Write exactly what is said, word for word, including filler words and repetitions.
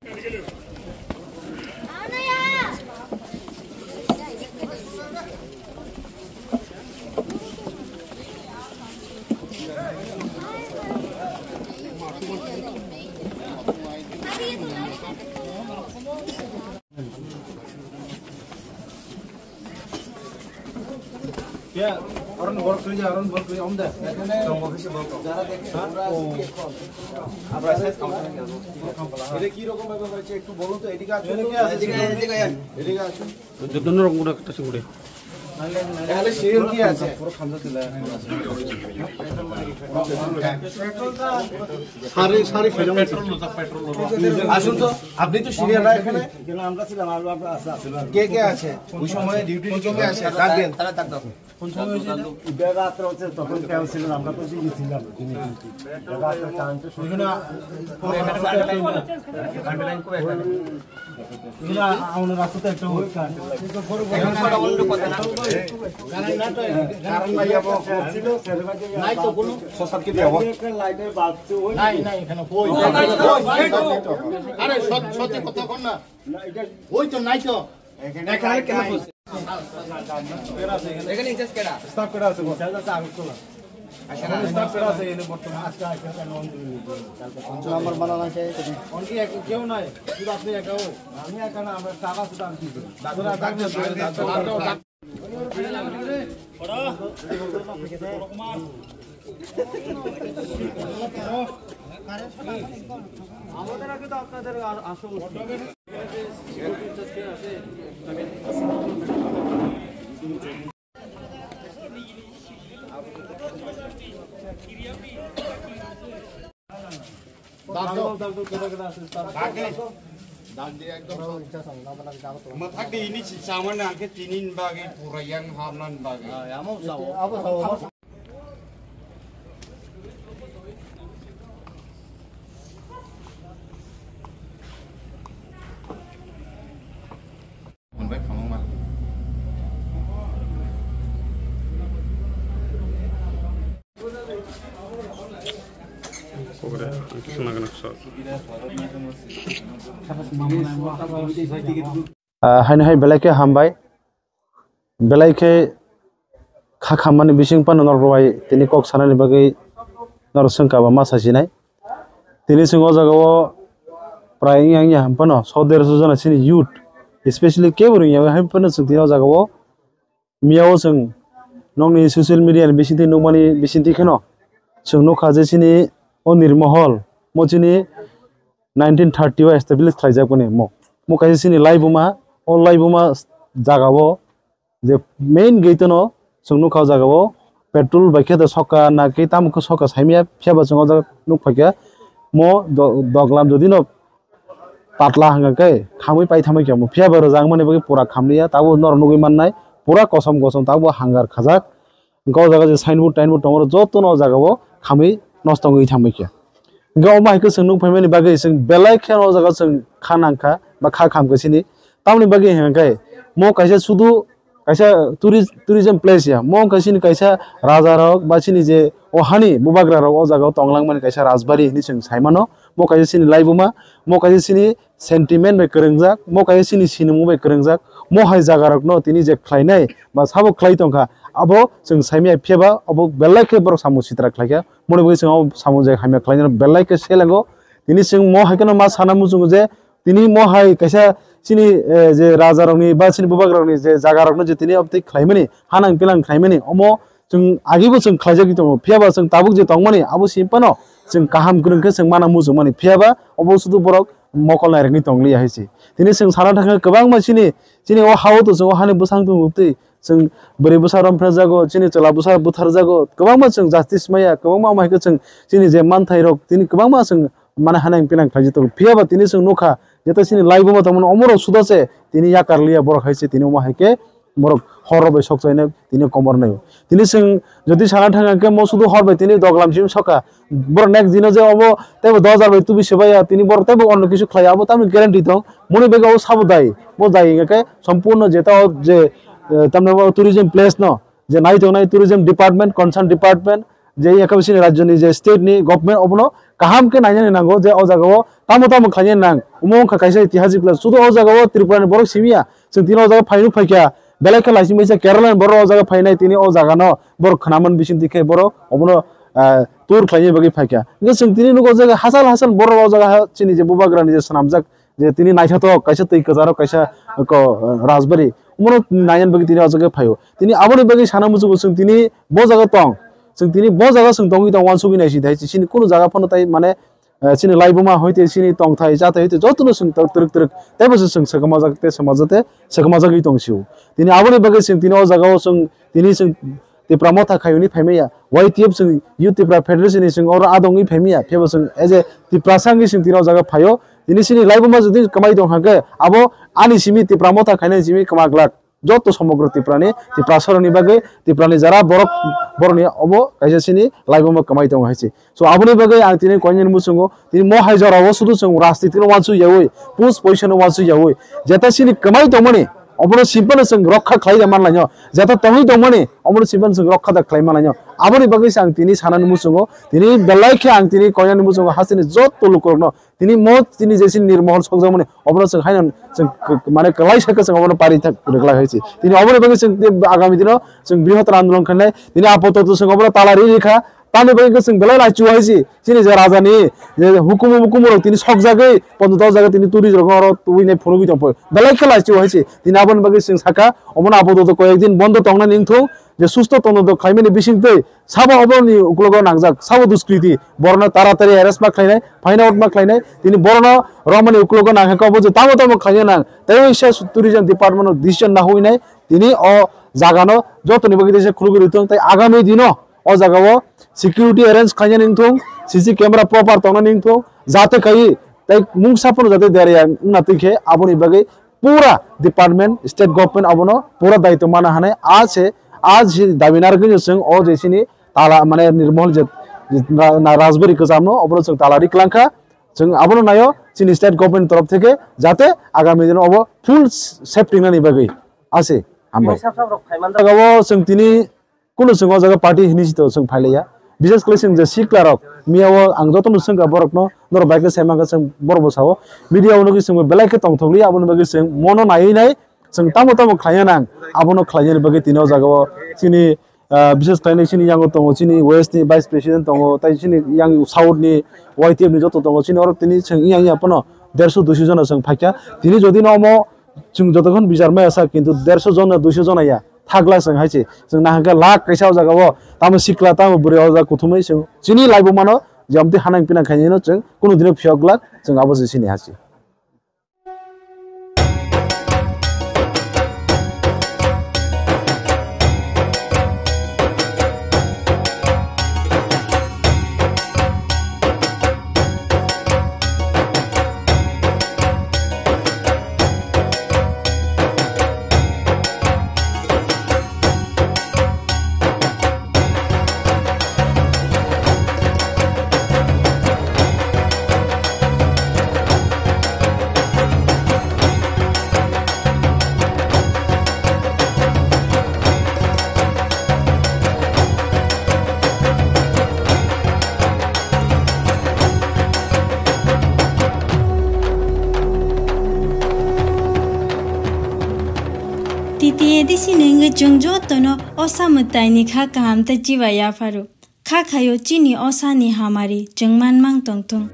Ya, orang borok kerja, orang borok kerja, om dah. Tonggo bisi borok. Hah? Oh. Apa saya tahu? Ini কি রকম ভাবে হয়েছে একটু বলুন তো, এদিকে আসুন তো। এদিকে আসুন। এদিকে আসুন। এদিকে আসুন। যতন রকম করে একটা করে। তাহলে সিরিয়াল কি আছে? পুরো খামসা দিলে। সারি, সারি ফেলে পেট্রোল লো, পেট্রোল লো। আসুন তো, আপনি তো সিরিয়াল না এখানে? কেন আমরা ছিলাম, আর আমরা আসলে আসলে কে কে আছে? ওই সময় ডিউটি কে কে আছে? ডাক দেন। তারা ডাক দাও। কোন সময় হয়েছে এটা? এটা রাত্রে হচ্ছে, তখন কেউ ছিলেন, আমরা তো ওদিকে ছিলাম। রাত্রে চারটে সময়। এখানে পরে এখানে গাইডলাইন করে এখানে। এখানে আমাদের রাস্তাতে একটা হচ্ছে। এখন কথা বললে কথা না। কারণ নাই, যাবো। নাই তো কোনো। সসাত কি দেবো? একটা লাইটের বাল্ব তো ওই। নাই, নাই, এখানে কই? আরে, সত-, সত্যি কথা কর না। না, এটা ওই তো নাই তো। এখানে কেন বলছে? এখানে ইনচার্জ কেডা? স্টাফ কেডা আছে বল? স্টাফ কেডা আছে এখানে বর্তমানে? আজকে আজকে কেন অন দিবি? নাম্বার বানানো আছে এখানে। অন কি এক-, কেউ নাই? শুধু আপনি একাও? আমি একা না, আমরা স্টাফ আছে তো, আমি কি করি? Doctor, doctor, doctor. আমাদের আগে তো আপনাদের আর আসা উচিত। Mathak di ini si saman angke tinin bagi pura yang hamnan bagi. Ah, haino hai belai khe hambai. Belai khe kha khammani bising phano norok bai tini kok sanani bagwi norok swngkha ba ma sasinai. Tini chwng o jaga o prai wngya wngya ham phano so derso jona chini youth, especially kebo rwngya wngya ham phano chwng tini o jaga o miya o chwng nokni social media ni bisingtwi nukmani bisingtwi kheno chwng nukha je chini o Nirmohol mo chini nineteen thirty o establish khlaijak boni mo. Mo kaisa chini laibuma, o laibuma jaga o je main gate no chwng nukha o jaga o petrol bai khe da sokha na khe tamo khe sokha saimaya, phiya ba chwng o jaga nukphaikha mo do-, doglam jodi no patla hwnkha khe khamwi pai thamwi khe mo, phiya ba rwjak mani bagwi pura khamliya, tabuk norok nugwi mannai pura kosom kosom tabuk hangar khajak. Hwnkhe o jaga je signboard tainboard tongo, jotono o jaga o khamwi nosto wngwi thangbai khe. Hwnkhe omo hai khe chwng nuk phaimani bagwi chwng belai khe o jaga chwng kha nangkha ba kha khamkha chini. Tamoni bagwi hwnkhe mo kaisa sudu kaisa tourist, tourism place ya. Mo wngkha chini kaisa raja rok ba chini je o hani bubagra rok o jaga o tong langmani kaisa rajbari hinwi chwng sai mano. Mo kaisa chini laibuma, mo kaisa chini sentiment bai kwrwngjak, mo kaisa chini sinimung bai kwrwngjak, mo hai jaga rokno tini je khlainai ba sabo khlai tongkha, abo chwng saimaya, phiya ba abo belai khe borok samung sitra khlaikha, moni bagwi chwng abo samung je hamya khlainai belai khe selengo. Tini chwng mo hai kheno ma sana muchungo je tini mo hai kaisa chini, eh, je raja rokni ba chini bubagra rokni je jaga rokno je tini obtwi khlaimani, hanang pinang khlaimani, omo chwng agibo chwng khlaijagwi tongo, phiya ba chwng tabuk je tongmani abo simi phano chwng kaham kwrwng khe chwng mana muchungmani, phiya ba obo sudu borok mokol nairwkni tong liya hai se. Tini chwng sana thangkha kwbangma chini, chini o ha-o to chwng o hani bwsang tongo twi chwng bwrwi bwsa romphre jago, chini chwla bwsa butharjago, kwbangma chwng justice maya, kwbangma omo hai khe chwng chini je manthai rok tini kwbangma chwng mane hanang pinang khlai tongo. Phiya ba tini chwng nukha, jeta chini laibuma tongmani omorok suda se tini yakar liya borok hai se tini omo hai khe borok hor rok bai sok chainai tini komor nai. Tini chwng jodi sana thang khe mo sudu hor bai tini doglam sim soka. Borok next dino je obo teibo dos hajar bai tubi sebaya, tini borok teibo onno kisu khlai abo tamni guarantee tong. Moni bega o sabo dai, bo dai hingkhe sompurno jeta o je, eh, tamni bo tourism place no je nai tongnai tourism department, concern department, je yakha bisini rajyoni je state ni government obono kaham khe nainani nango je o jagao tamo tamo khlainani nang. Omo wngkha kaisa itihasik place. Sudu o jagao Tripurani borok simiya. Chwng tini o jaga phainuk phaikha. Belai khe laising baisa Kerala ni borok o jaga phainai tini o jagano borok khnaman bisingtwi khe borok obono, ah, tour khlaina bagwi phaikha. Hwnkhe chwng tini nugo je hachal hachal borok o jaga ha chini je bubagrani je swnamjak je tini naithothok kaisa twi kwcharo kaisa ko, ah, rajbari omono nainani bagwi tini o jaga phaio. Tini aboni bagwi sana muchungo chwng tini bo jaga tong. Chwng tini bo jaga chwng tongwi tong uansugwi naising thai chini kunu jaga phano tai mane eh, chini laibuma hoite chini tongthai chathai hoite jotono chwng tor-, twrwk twrwk teibo se chwng swkmajak tei swmajak tei swkmajagwi tong sio. Tini aboni bagwi chwng tini o jagao chwng tini chwng Tipra Motha khaiwi phaimaya. Y T F chwng Youth Tipra Federation ni chwng oro adongwi phaimaya. Phiyaba chwng as a Tiprasa wngwi chwng tini o jaga phaio. Tini chini laibuma jodi kwmai tong hwnkhe abo ani simi Tipra Motha khainai simi kwma glak. Joto somogro Tiprani, Tiprasaroni bagwi, Tiprani jara borok, borokni obo kaisa chini laibuma kwmai tongo hai se. So, aboni bagwi ang tini koinani muchungo, tini mo hai jorao sudu chwng rajnitino uansuk yaui, pus poisano uansuk yaui, jeta chini kwmai tongmani, obono simpano chwng rokha khlai da manlaino, jeta tongwi tongmani, obono simpano chwng rokha da khlai manlaino. Aboni bagwi se ang tini sanani muchungo, tini belai khe ang tini koinani muchungo hasteni joto lukurokno, tini mo tini je chini nirmohol sokjakmani, obono chwng haino chwng k-, mane kwlai sakhe chwng obono pari thak rwglai hai se. Tini oboni bagwi chwng tei agami dino chwng brihottor andolon khainai. Tini apatot chwng obono tala ri rikha. Tamni bagwi chwng belai laichu hai se. Chini je rajani je hukumu mukumu rok tini sokjagwi pondo dojagwi tini tourist rok oro tubui nai phunugwi tongpoi. Belai khe laichu hai se. Tini aboni bagwi chwng sakha obono apatot koyek din bondo tongnani wngthung. Je susto tongno do khlaimani bisingtwi sabo oboroni uklogo nangjak, sabo duskriti, borokno taratari arrest ma khlainai, find out ma khlainai, tini borokno romani uklogo nangkha obo je tamo tamo khlaina nang, tei waisa tourism department no decision na huinai, tini o jagano jotoni bagwi teisa khulugwi rwthwng, tei agami dino o jagao security arrange khlainani wngthung, C C camera proper tongnani wngthung, jate khai tei mungsa phano jate derya wngna twi khe aboni bagwi pura department, state government abono pura daitw mana hanai, a se, a se dabi narwkhe chwng o je chini tala, mane, nirmohol je, je na, na rajbari kwchamno obono chwng tala ri kwlangkha. Chwng abono naio chini state government torof theke jate agami dino obo full safety nani bagwi. A se, hambai. Tini sab sab rok phaiman da. Jagao chwng tini Kunu chwng o jaga party hinwi si to chwng phailaiya. Bises khlai chwng je sikla rok, miya o ang jotono swngkha borokno, norok bai khe sai mankha chwng borok bo sao. Media o nugwi chwng bo belai khe tongthokliya, aboni bagwi chwng mono naiwi nai chwng tamo tamo khlaina nang, abono khlainani bagwi tini o jaga o chini, ah, bises khlai nai chini yango tongo, chini west ni vice president tongo, tai chini yang south ni Y T F ni joto tongo, chini oro tini chwng yang yang phano derso duiso jona chwng phaikha. Tini jodi no omo chwng jotokhon bichar maya sa, kintu derso jona, duiso jona ya. Thakla chwng hai se. Chwng nahakhe lakh kaisa o jaga o. Tamo sikla, tamo bwrwi o jaga kuthumwi chwng. Chini laibuma no je amtwi hanang pinang khainai no chwng kunu dino phiyok glak, chwng abo se chini ha se. T T A D C ni wngwi chwng jotono o samwtaini kha kaham tei chiba yapharo. Kha khaio chini o sani hamari chwng manmang tongthung.